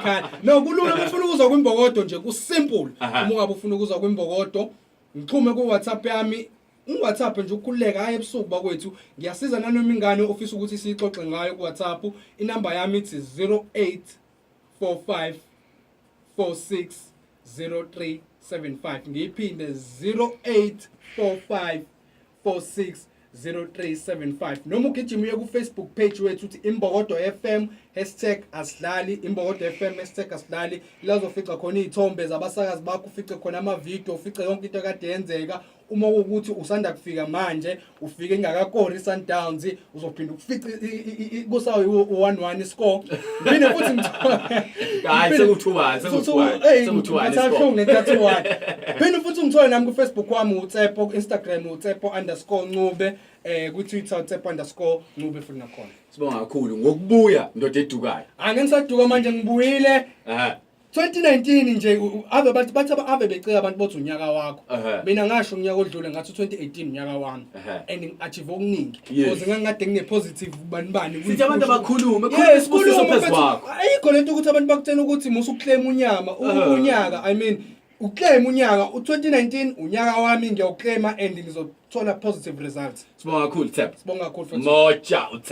Khaya. No, kulula uma ufuna ukuzwa kwimbokodo nje, ku-simple. Aha. Uma ungabe ufuna ukuzwa kwimbokodo, ngixhume ku-WhatsApp yami. UWhatsApp nje ukukhululeka, hayi ebusuku bakwethu. Ngiyasiza nanoma ingane ofisa ukuthi siyixoxe ngayo ku-WhatsApp. Inamba yami ithi 0845 46 0375. Ngiyiphinde, 0845 460375. Noma ugijima uye ku-Facebook page wethu, uthi Imbokodo FM #asidlali, Imbokodo FM #asidlali, la uzofica khona iy'thombe zabasakazi bakho, ufice khona amavidiyo, ufice yonke into ekade yenzeka. Uma kuwukuthi usanda kufika manje, ufike ingakakori i-Sundowns, uzophinda ufice kusawu-1-1 score. Ngiphinde futhi ngithole Hayi, seku-2-1, seku-2-1, seku-2-1 iscore. Kabuhlungu ngenkathi 1. Phinde futhi ungithole nami ku-Facebook wami uTsepo, ku-Instagram uTsepo_Ncube, ku-Twitter uTsepo_Ncube futhi nakhona. Sibonga kakhulu ngokubuya, ndoda edukayo. Angeke ngisaduka manje, ngibuyile. 2019 nje ave bathi ave becika abantu bothi unyaka wakho. Mina ngasho unyaka odlule ngathi 2018 unyaka wami and ngi-achieve okuningi because ngangikade ngine positive bani bani. Sithi abantu abakhulume, khuluma isibusiso phezu kwakho. Ayikho lento ukuthi abantu bakutshena ukuthi musa ukuclaim unyama, unyaka, I mean, uclaim unyaka u2019, unyaka wami, ngiyawuclaima and ngizothola positive results. Sibonga kakhulu, Tshepo. Sibonga kakhulu futhi. Moja uTshepo.